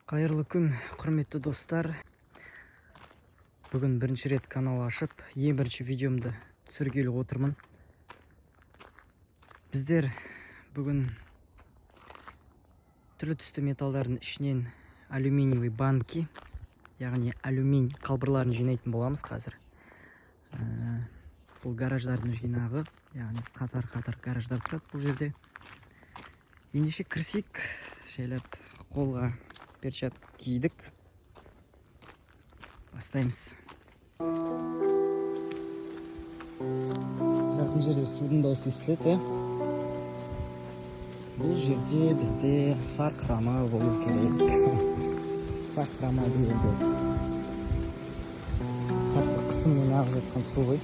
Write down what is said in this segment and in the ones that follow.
Қайырлы күн, құрметті достар. Бүгін бірінші рет канал ашып, ең бірінші видеомды түсіргелі отырмын. Біздер бүгін түрлі түсті металдардың ішінен алюминиевый банки, яғни алюминий қалбырларын жинайтын боламыз қазір. Бұл гараждардың жинағы, яғни қатар-қатар гараждар тұрады бұл жерде. Ендеше кірсек, жайлап қолға перчатка кидік. Бастаймыз. Жақын жерде судың дауысы естіледі, иә? Бұл жерде бізде сарқырама болу керек. Сарқырама дегенде қатты қысыммен ағып жатқан су ғой.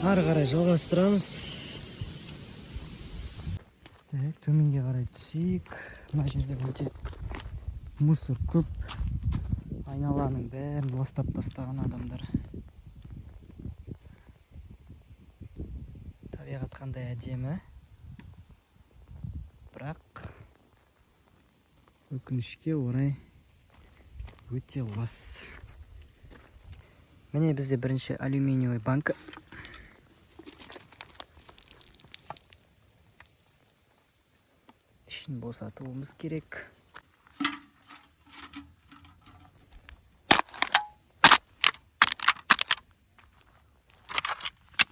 Ары қарай жалғастырамыз. Так, төменге қарай түсейік. Мына жерде өте мусор көп. Айналаның бәрін ластап тастаған адамдар. Табиғат қандай әдемі. Бірақ өкінішке орай өте лас. Міне бізде бірінші алюминиевый банка. Ішін босатуымыз керек.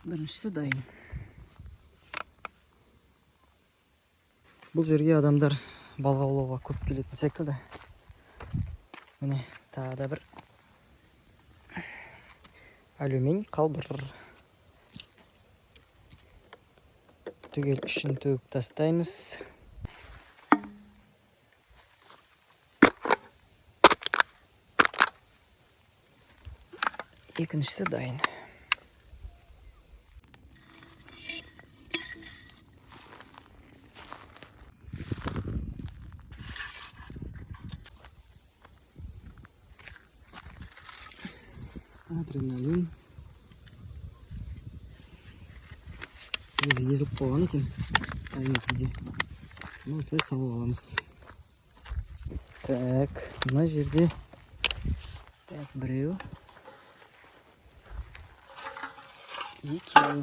Біріншісі дайын. Бұл жерге адамдар балық аулауға көп келетін секілді. Міне тағы да бір алюминий қалбыр. Түгел ішін төгіп тастаймыз. Екіншісі дайын. Адреналин. Өзі езіліп қалған екен. Дайын күйде. Мұны осылай салып аламыз. Так, мына жерде так, біреу. Екеу.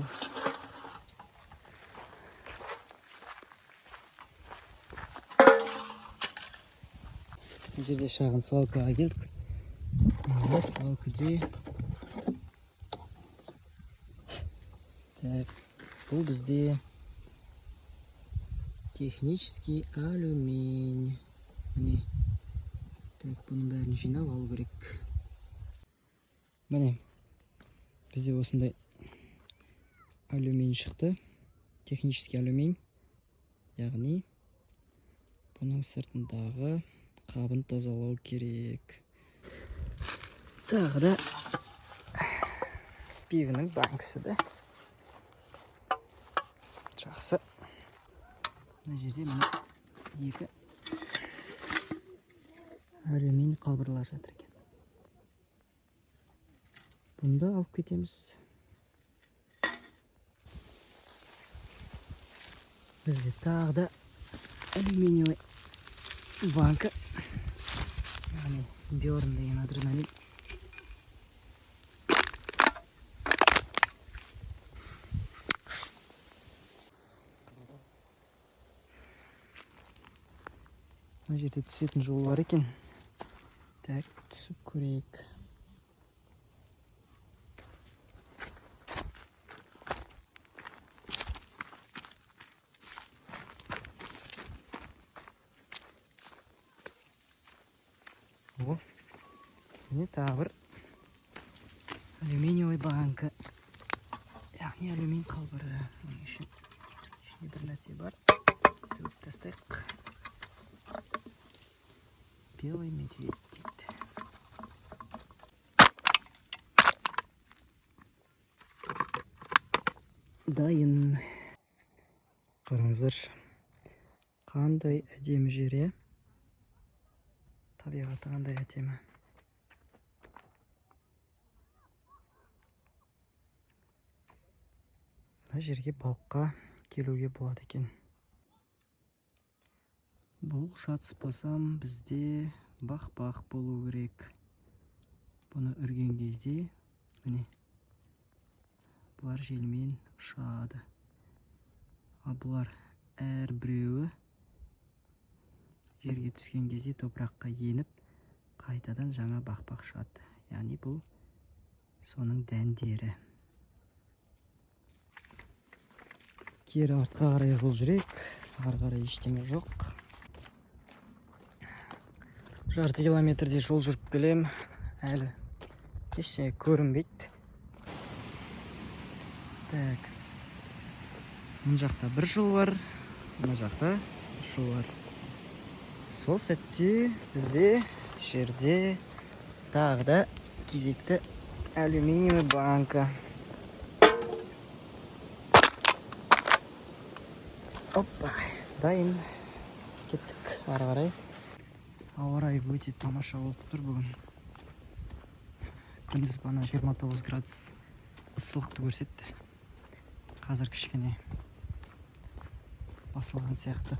Бұл жерде шағын свалкаға келдік. Мына свалкаде так, бұл бізде технический алюминий. Міне. Так, бұның бәрін жинап алу керек. Міне. Бізде осындай алюминий шықты. Технический алюминий. Яғни бұның сыртындағы қабын тазалау керек. Тағы да пивінің банкісі де. Жақсы. Мына жерде міне екі алюминий қалбырлар жатыр екен. Бұны да алып кетеміз. Бізде тағы да алюминиевый банка. Яғни Бьорн деген адреналин. Мына жерде түсетін жол бар екен. Так, түсіп көрейік. О, міне тағы бір алюминиевый банка. Яғни алюминий қалбыры. Оның ішінде бір нәрсе бар. Төгіп тастайық. Белый медведь дейді. Дайын. Қараңыздаршы, қандай әдемі жер, иә? Табиғаты қандай әдемі. Мына жерге балыққа келуге болады екен. Бұл, шатыспасам, бізде бақ-бақ болу керек. Бұны үрген кезде, міне, бұлар желмен ұшады. Ал бұлар әрбіреуі жерге түскен кезде топыраққа еніп, қайтадан жаңа бақ-бақ шығады. Яғни бұл соның дәндері. Кері артқа қарай жол жүрейік. Ары қарай ештеңе жоқ. Жарты километрдей жол жүріп келем. Әлі ештеңе көрінбейді. Так. Мына жақта бір жол бар, мына жақта бір жол бар. Сол сәтте бізде жерде тағы да кезекті алюминиевый банка. Опа, дайын. Кеттік ары қарай. Ауа райы өте тамаша болып тұр бүгін. Күндіз бана 29 градус ыстылықты көрсетті. Қазір кішкене басылған сияқты.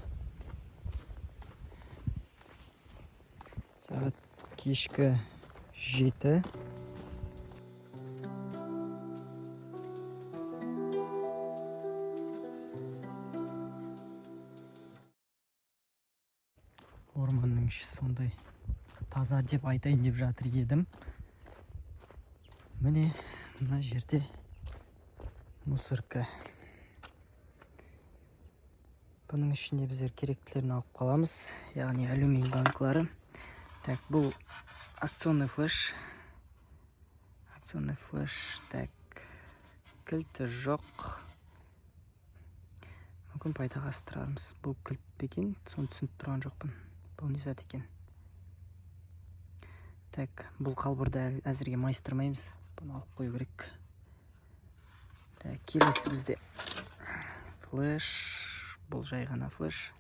Сағат кешкі 7. Орманның іші сондай таза деп айтайын деп жатыр едім. Міне, мына жерде мусорка. Бұның ішінде біздер керектілерін алып қаламыз, яғни алюминий банкалары. Так, бұл акционный флеш. Акционный флеш, так, кілті жоқ. Мүмкін пайдаға асырармыз. Бұл кілт пе екен? Соны түсініп тұрған жоқпын. Бұл не зат екен? Так, бұл қалбырды әзірге майыстырмаймыз. Бұны алып қою керек. Так, келесі бізде флеш. Бұл жай ғана флеш.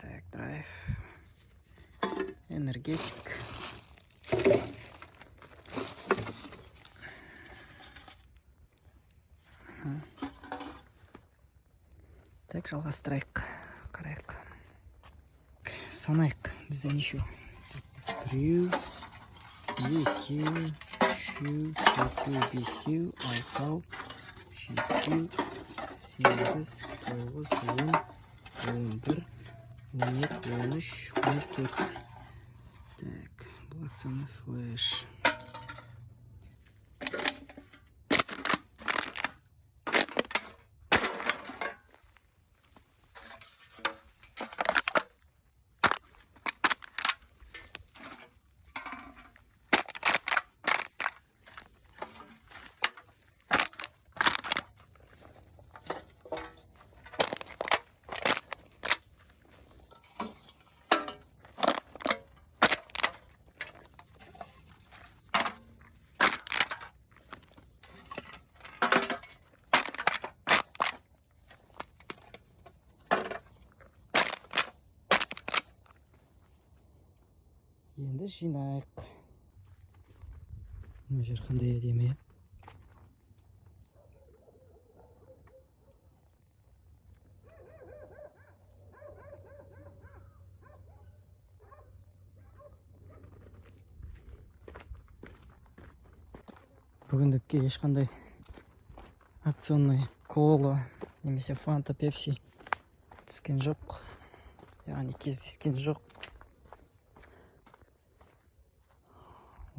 Так, драйв. Энергетик. Так, жалғастырайық. Қарайық. Санайық. Бізде нешеу? Біреу, екеу, үшеу, төртеу, бесеу, алтау, жетеу, сегіз, тоғыз, 10, 11, 12, 13, 14. Так, бұл акционный флеш. Енді жинайық. Мына жер қандай әдемі, иә? Бүгіндікке ешқандай акционный кола немесе фанта, пепси түскен жоқ, яғни кездескен жоқ.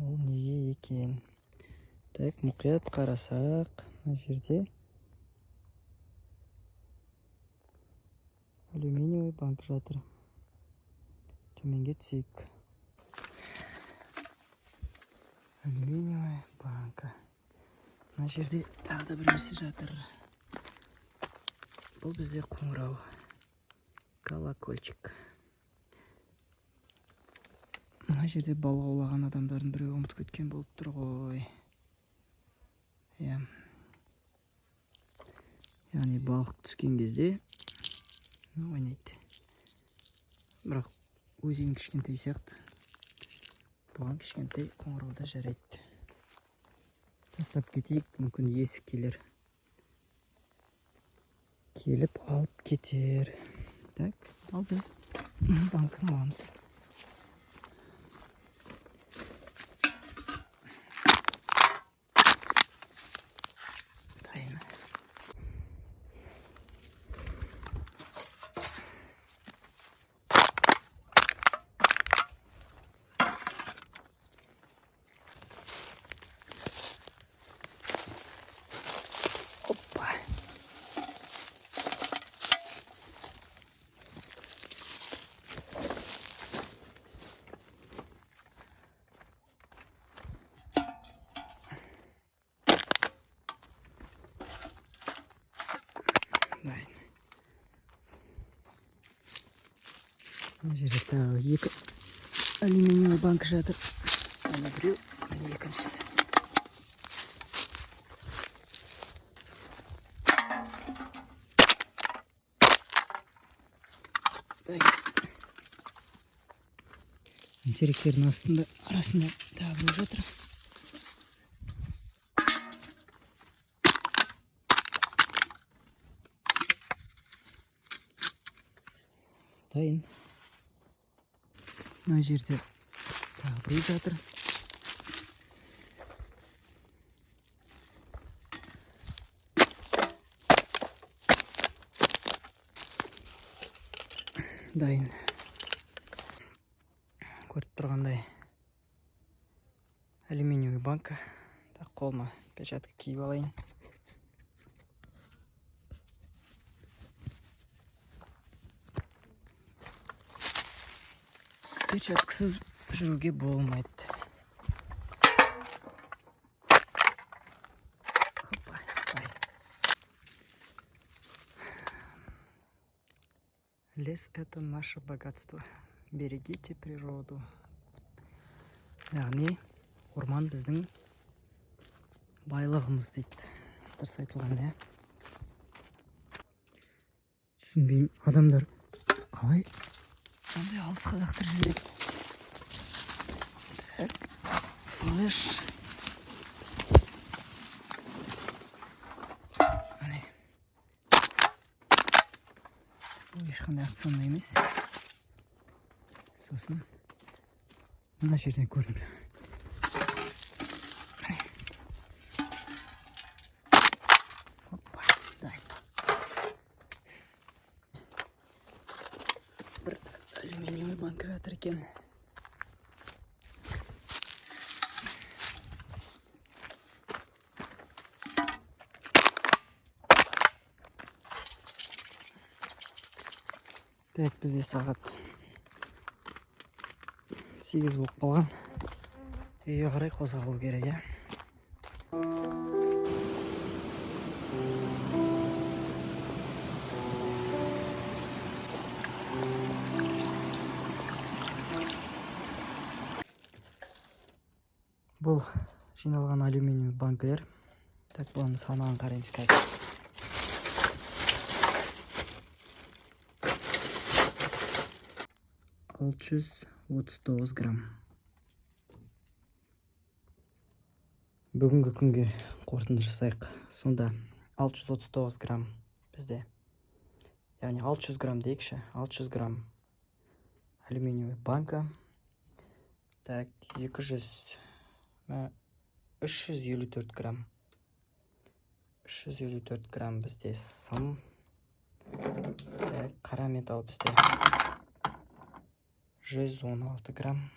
Ол неге екен? Так, мұқият қарасақ, мына жерде алюминиевый банк жатыр. Төменге түсейік. Алюминиевая банка. Мына жерде тағы да бір нәрсе жатыр. Бұл бізде қоңырау. Колокольчик. Мына жерде балық аулаған адамдардың біреуі ұмытып кеткен болып тұр ғой. Иә. Яғни балық түскен кезде ойнайды. Бірақ өзен кішкентай сияқты. Бұған кішкентай қоңырау да жарайды. Тастап кетейік, мүмкін иесі келер. Келіп алып кетер. Так, ал біз банкін аламыз. Дайын. Опа. Дайын. Мына жерде тағы екі алюминиевый банк жатыр. Ана біреу, міне екіншісі. Дайын. Теректердің астында, арасында тағы біреу жатыр. Дайын. Мына жерде тағы біреу жатыр. Дайын. Көріп тұрғандай алюминиевый банка. Так, қолыма перчатка киіп алайын. Перчаткасыз жүруге болмайды. Опа, ай. Лес — это наше богатство. Берегите природу. Яғни орман біздің байлығымыз дейді. Дұрыс айтылған, иә? Түсінбеймін, адамдар қалай ондай алысқа лақтырып жібереді. Так, флеш. Міне. Бұл ешқандай акционный емес. Сосын мына жерден көрініп. Міне. Опа, дайын. Бір алюминиевый банка жатыр екен. Так, бізде сағат 8 болып қалған. Үйге қарай қозғалу керек, иә. Бұл жиналған алюминиевый банкілер. Так, бұның салмағын қараймыз қазір. 639 грамм. Бүгінгі күнге қорытынды жасайық. Сонда 639 грамм бізде. Яғни 600 грамм дейікші. 600 грамм алюминиевый банка. Так, екі жүз, үш жүз елу төрт грамм. 354 грамм бізде сым. Так, қара металл бізде 116 грамм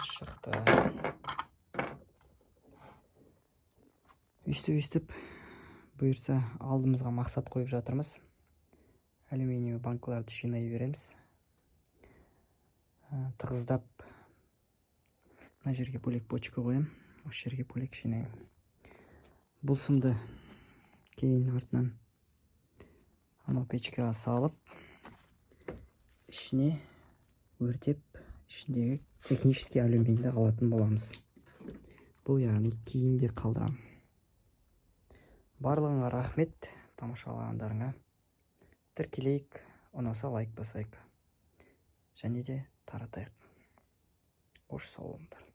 шықты. Өйстіп-өйстіп бұйырса алдымызға мақсат қойып жатырмыз. Алюминиевый банкаларды жинай береміз. Тығыздап мына жерге бөлек бочка қоямын, осы жерге бөлек жинаймын. Бұл сымды кейін артынан анау печкаға салып, ішіне өртеп, Ішіндегі технический алюминийді алатын боламыз. Бұл, яғни, кейінге қалдырамын. Барлығыңа рахмет тамашалағандарыңа. Тіркелейік, ұнаса, лайк басайық және де таратайық. Қош, сау болыңдар.